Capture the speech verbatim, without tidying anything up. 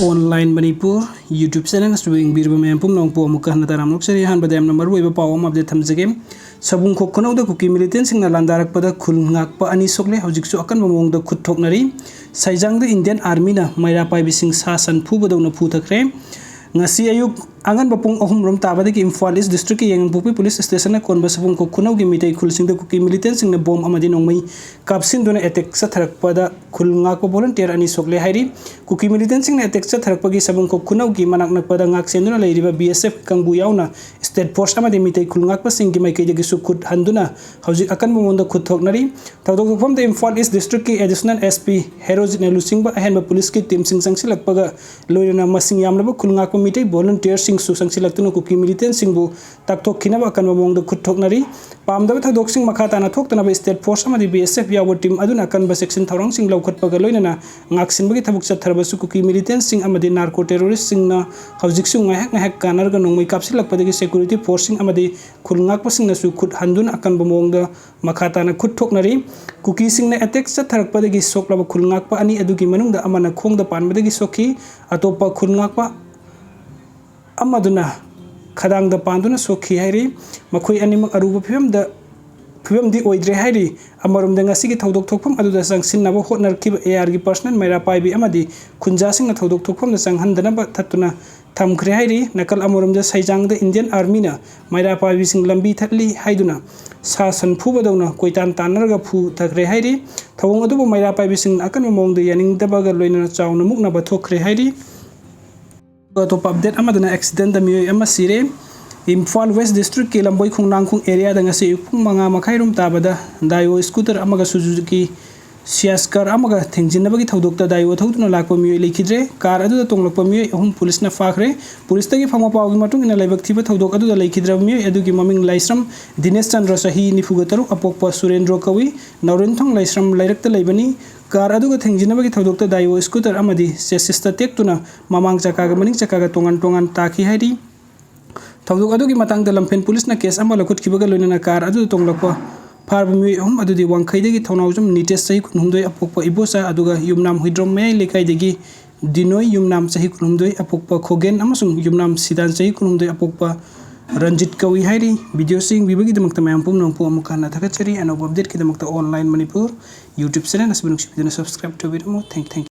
Online Manipur YouTube channel ꯑꯁꯤꯕꯨ ꯌꯦꯡꯕꯤꯔꯤꯕ ꯃꯌꯥꯝ ꯄꯨꯝꯅꯃꯛꯄꯨ ꯑꯃꯨꯛꯀ ꯍꯟꯅ ꯇꯔꯥꯝꯅ ꯑꯣꯛꯆꯔꯤ꯫ ꯑꯍꯥꯟꯕꯗ ꯌꯥꯝꯅ ꯃꯔꯨꯑꯣꯏꯕ ꯄꯥꯎ ꯑꯃ update ꯊꯝꯖꯒꯦ꯫ ꯁꯕꯨꯡꯈꯣꯛ ꯈꯨꯅꯧꯗ ꯀꯨꯀꯤ militantꯁꯤꯡꯅ ꯂꯥꯟꯗꯥꯔꯛꯄꯗ ꯈꯨꯜ ꯉꯥꯛꯄ ꯑꯅꯤ ꯁꯣꯛꯂꯦ꯫ ꯍꯧꯖꯤꯛꯁꯨ ꯑꯀꯟꯕ ꯃꯑꯣꯡꯗ ꯈꯨꯠ ꯊꯣꯛꯅꯔꯤ꯫ ꯁꯩꯖꯥꯡꯗ Indian Armyꯅ ꯃꯩꯔꯥ ꯄꯥꯏꯕꯤꯁꯤꯡ ꯁꯥ ꯁꯟ ꯐꯨꯕꯗꯧꯅ ꯐꯨꯊꯈ꯭ꯔꯦ꯫ ꯉꯁꯤ ꯑꯌꯨꯛ ꯑꯉꯟꯕ ꯄꯨꯡ ꯑꯍꯨꯝ ꯔꯣꯝ ꯇꯥꯕꯗꯒꯤ ꯏꯝꯐꯥꯜ East Districtꯀꯤ ꯌꯥꯏꯉꯪꯄꯣꯛꯄꯤ Police Stationꯅ ꯀꯣꯟꯕ ꯁꯕꯨꯡꯈꯣꯛ ꯈꯨꯅꯧꯒꯤ ꯃꯤꯇꯩ ꯈꯨꯜꯁꯤꯡꯗ ꯀꯨꯀꯤ militantꯁꯤꯡꯅ ꯕꯣꯝ ꯑꯃꯗꯤ ꯅꯣꯡꯃꯩ ꯀꯥꯞꯁꯤꯟꯗꯨꯅ attack ꯆꯠꯊꯔꯛꯄꯗ ꯈꯨꯜ ꯉꯥꯛꯄ volunteer ꯑꯅꯤ ꯁꯣꯛꯂꯦ ꯍꯥꯏꯔꯤ꯫ ꯀꯨꯀꯤ militantꯁꯤꯡꯅ attack ꯆꯠꯊꯔꯛꯄꯒꯤ ꯁꯕꯨꯡꯈꯣꯛ ꯈꯨꯅꯧꯒꯤ ꯃꯅꯥꯛ ꯅꯛꯄꯗ ꯉꯥꯛ ꯁꯦꯟꯗꯨꯅ ꯂꯩꯔꯤꯕ BSF ꯀꯥꯡꯕꯨ ꯌꯥꯎꯅ state force ꯑꯃꯗꯤ ꯃꯤꯇꯩ ꯈꯨꯜ ꯉꯥꯛꯄꯁꯤꯡꯒꯤ ꯃꯥꯏꯀꯩꯗꯒꯤꯁꯨ ꯈꯨꯠ ꯍꯟꯗꯨꯅ ꯍꯧꯖꯤꯛ ꯑꯀꯟꯕ ꯃꯑꯣꯡꯗ ꯈꯨꯠ ꯊꯣꯛꯅꯔꯤ꯫ ꯊꯧꯗꯣꯛ ꯊꯣꯛꯐꯝꯗ ꯏꯝꯐꯥꯜ East Districtꯀꯤ Additional SP ꯍꯦꯔꯣꯖꯤꯠꯅ ꯂꯨꯆꯤꯡꯕ ꯑꯍꯦꯟꯕ policeꯀꯤ teamꯁꯤꯡ ꯆꯪꯁꯤꯜꯂꯛꯄꯒ ꯂꯣꯏꯅꯅ ꯃꯁꯤꯡ ꯌꯥꯝꯂꯕ ꯈꯨꯜ ꯉꯥꯛꯄ ꯃꯤꯇꯩ volunteerꯁꯤꯡꯁꯨ ꯆꯪꯁꯤꯜꯂꯛꯇꯨꯅ ꯀꯨꯀꯤ militantꯁꯤꯡꯕꯨ ꯇꯥꯛꯊꯣꯛꯈꯤꯅꯕ ꯑꯀꯟꯕ ꯃꯑꯣꯡꯗ ꯈꯨꯠ ꯊꯣꯛꯅꯔꯤ꯫ ꯄꯥꯝꯗꯕ ꯊꯧꯗꯣꯛꯁꯤꯡ ꯃꯈꯥ ꯇꯥꯅ ꯊꯣꯛꯇꯅꯕ state force ꯑꯃꯗꯤ BSF ꯌꯥꯎꯕ team ꯑꯗꯨꯅ ꯑꯀꯟꯕ ꯆꯦꯛꯁꯤꯟ ꯊꯧꯔꯥꯡꯁꯤꯡ ꯂꯧꯈꯠꯄꯒ ꯂꯣꯏꯅꯅ ꯉꯥꯛꯁꯤꯟꯕꯒꯤ ꯊꯕꯛ ꯆꯠꯊꯔꯕꯁꯨ ꯀꯨꯀꯤ militantꯁꯤꯡ ꯑꯃꯗꯤ narco terroristꯁꯤꯡꯅ ꯍꯧꯖꯤꯛꯁꯨ ꯉꯥꯏꯍꯥꯛ ꯉꯥꯏꯍꯥꯛ ꯀꯥꯟꯅꯔꯒ ꯅꯣꯡꯃꯩ ꯀꯥꯞꯁꯤꯜꯂꯛꯄꯗꯒꯤ security forceꯁꯤꯡ ꯑꯃꯗꯤ ꯈꯨꯜ ꯉꯥꯛꯄꯁꯤꯡꯅꯁꯨ ꯈꯨꯠ ꯍꯟꯗꯨꯅ ꯑꯀꯟꯕ ꯃꯑꯣꯡꯗ ꯃꯈꯥ ꯇꯥꯅ ꯈꯨꯠ ꯊꯣꯛꯅꯔꯤ꯫ ꯀꯨꯀꯤꯁꯤꯡꯅ attack ꯆꯠꯊꯔꯛꯄꯗꯒꯤ ꯁꯣꯛꯂꯕ ꯈꯨꯜ ꯉꯥꯛꯄ ꯑꯅꯤ ꯑꯗꯨꯒꯤ ꯃꯅꯨꯡꯗ ꯑꯃꯅ ꯈꯣꯡꯗ ꯄꯥꯟꯕꯗꯒꯤ ꯁꯣꯛꯈꯤ꯫ ꯑꯇꯣꯞꯄ ꯈꯨꯜ ꯉꯥꯛꯄ ꯑꯃꯗꯨꯅ ꯈꯗꯥꯡꯗ ꯄꯥꯟꯗꯨꯅ ꯁꯣꯛꯈꯤ ꯍꯥꯏꯔꯤ꯫ ꯃꯈꯣꯏ ꯑꯅꯤꯃꯛ ꯑꯔꯨꯕ ꯐꯤꯕꯝꯗ, ꯐꯤꯕꯝꯗꯤ ꯑꯣꯏꯗ꯭ꯔꯦ ꯍꯥꯏꯔꯤ꯫ ꯑꯃꯔꯣꯝꯗ ꯉꯁꯤꯒꯤ ꯊꯧꯗꯣꯛ ꯊꯣꯛꯐꯝ ꯑꯗꯨꯗ ꯆꯪꯁꯤꯟꯅꯕ ꯍꯣꯠꯅꯔꯛꯈꯤꯕ ARꯒꯤ personnel ꯃꯩꯔꯥ ꯄꯥꯏꯕꯤ ꯑꯃꯗꯤ ꯈꯨꯟꯖꯥꯁꯤꯡꯅ ꯊꯧꯗꯣꯛ ꯊꯣꯛꯐꯝꯗ ꯆꯪꯍꯟꯗꯅꯕ ꯊꯠꯇꯨꯅ ꯊꯝꯈ꯭ꯔꯦ ꯍꯥꯏꯔꯤ꯫ ꯅꯥꯀꯜ ꯑꯃꯔꯣꯝꯗ ꯁꯩꯖꯥꯡꯗ Indian Armyꯅ ꯃꯩꯔꯥ ꯄꯥꯏꯕꯤꯁꯤꯡ ꯂꯝꯕꯤ ꯊꯠꯂꯤ ꯍꯥꯏꯗꯨꯅ ꯁꯥ ꯁꯟ ꯐꯨꯕꯗꯧꯅ ꯀꯣꯏꯇꯥꯟ ꯇꯥꯟꯅꯔꯒ ꯐꯨꯊꯈ꯭ꯔꯦ ꯍꯥꯏꯔꯤ꯫ ꯊꯧꯑꯣꯡ ꯑꯗꯨꯕꯨ ꯃꯩꯔꯥ ꯄꯥꯏꯕꯤꯁꯤꯡꯅ ꯑꯀꯟꯕ ꯃꯑꯣꯡꯗ ꯌꯥꯅꯤꯡꯗꯕꯒ ꯂꯣꯏꯅꯅ ꯆꯥꯎꯅ ꯃꯨꯛꯅꯕ ꯊꯣꯛꯈ꯭ꯔꯦ ꯍꯥꯏꯔꯤ꯫ ꯑꯇꯣꯞꯄ update ꯑꯃꯗꯅ accidentꯗ ꯃꯤꯑꯣꯏ ꯑꯃ ꯁꯤꯔꯦ꯫ ꯏꯝꯐꯥꯜ West Districtꯀꯤ ꯂꯝꯕꯣꯏ ꯈꯣꯡꯅꯥꯡꯈꯣꯡ areaꯗ ꯉꯁꯤ ꯑꯌꯨꯛ ꯄꯨꯡ ꯃꯉꯥ ꯃꯈꯥꯏ ꯔꯣꯝ ꯇꯥꯕꯗ Daewoo scooter ꯑꯃꯒ Suzuki Ciaz car ꯑꯃꯒ ꯊꯦꯡꯖꯤꯟꯅꯕꯒꯤ ꯊꯧꯗꯣꯛꯇ Daewoo ꯊꯧꯗꯨꯅ ꯂꯥꯛꯄ ꯃꯤꯑꯣꯏ ꯂꯩꯈꯤꯗ꯭ꯔꯦ꯫ Car ꯑꯗꯨꯗ ꯇꯣꯡꯂꯛꯄ ꯃꯤꯑꯣꯏ ꯑꯍꯨꯝ policeꯅ ꯐꯥꯈ꯭ꯔꯦ꯫ Policeꯇꯒꯤ ꯐꯪꯕ ꯄꯥꯎꯒꯤ ꯃꯇꯨꯡ ꯏꯟꯅ ꯂꯥꯏꯕꯛ ꯊꯤꯕ ꯊꯧꯗꯣꯛ ꯑꯗꯨꯗ ꯂꯩꯈꯤꯗ꯭ꯔꯕ ꯃꯤꯑꯣꯏ ꯑꯗꯨꯒꯤ ꯃꯃꯤꯡ ꯂꯥꯏꯁ꯭ꯔꯝ ꯗꯤꯅꯦꯁ ꯆꯟꯗ꯭ꯔ, ꯆꯍꯤ ꯅꯤꯐꯨꯒ ꯇꯔꯨꯛ, ꯑꯄꯣꯛꯄ ꯁꯨꯔꯦꯟꯗ꯭ꯔꯣ ꯀꯧꯏ꯫ ꯅꯥꯎꯔꯦꯟꯊꯣꯡ ꯂꯥꯏꯁ꯭ꯔꯝ ꯂꯩꯔꯛꯇ ꯂꯩꯕꯅꯤ꯫ Car ꯑꯗꯨꯒ ꯊꯦꯡꯖꯤꯟꯅꯕꯒꯤ ꯊꯧꯗꯣꯛꯇ Daewoo scooter ꯑꯃꯗꯤ chassis ꯇꯦꯛꯇꯨꯅ ꯃꯃꯥꯡ ꯆꯀꯥꯒ ꯃꯅꯤꯡ ꯆꯀꯥꯒ ꯇꯣꯉꯥꯟ ꯇꯣꯉꯥꯟ ꯇꯥꯈꯤ ꯍꯥꯏꯔꯤ꯫ ꯊꯧꯗꯣꯛ ꯑꯗꯨꯒꯤ ꯃꯇꯥꯡꯗ ꯂꯝꯐꯦꯜ policeꯅ case ꯑꯃ ꯂꯧꯈꯠꯈꯤꯕꯒ ꯂꯣꯏꯅꯅ car ꯑꯗꯨꯗ ꯇꯣꯡꯂꯛꯄ ꯐꯥꯔꯕ ꯃꯤꯑꯣꯏ ꯑꯍꯨꯝ ꯑꯗꯨꯗꯤ ꯋꯥꯡꯈꯩꯗꯒꯤ ꯊꯧꯅꯥꯎꯖꯝ ꯅꯤꯇꯦꯁ, ꯆꯍꯤ ꯀꯨꯟꯍꯨꯝꯗꯣꯏ, ꯑꯄꯣꯛꯄ ꯏꯕꯣꯆꯥ, ꯑꯗꯨꯒ ꯌꯨꯝꯅꯥꯝ ꯍꯨꯏꯗ꯭ꯔꯣꯝ ꯃꯌꯥꯏ ꯂꯩꯀꯥꯏꯗꯒꯤ ꯗꯤꯅꯣꯏ ꯌꯨꯝꯅꯥꯝ ꯆꯍꯤ ꯀꯨꯟꯍꯨꯝꯗꯣꯏ ꯑꯄꯣꯛꯄ ꯈꯣꯒꯦꯟ ꯑꯃꯁꯨꯡ ꯌꯨꯝꯅꯥꯝ ꯁꯤꯗꯥꯟ ꯆꯍꯤ ꯀꯨꯟꯍꯨꯝꯗꯣꯏ ꯑꯄꯣꯛꯄ ꯔꯟꯖꯤꯠ ꯀꯧꯏ ꯍꯥꯏꯔꯤ꯫ ꯚꯤꯗꯤꯑꯣꯁꯤ ꯌꯦꯡꯕꯤꯕꯒꯤꯗꯃꯛꯇ ꯃꯌꯥꯝ ꯄꯨꯝꯅꯃꯛꯄꯨ ꯑꯃꯨꯛ ꯍꯟꯅ ꯊꯥꯒꯠꯆꯔꯤ꯫ ꯑꯅꯧꯕ ꯑꯞꯗꯦꯠꯀꯤꯗꯃꯛꯇ Online Manipur YouTube channel ꯑꯁꯤꯕꯨ ꯅꯨꯡꯁꯤꯕꯤꯗꯨꯅ subscribe ꯇꯧꯕꯤꯔꯝꯃꯨ꯫ Thank, thank you.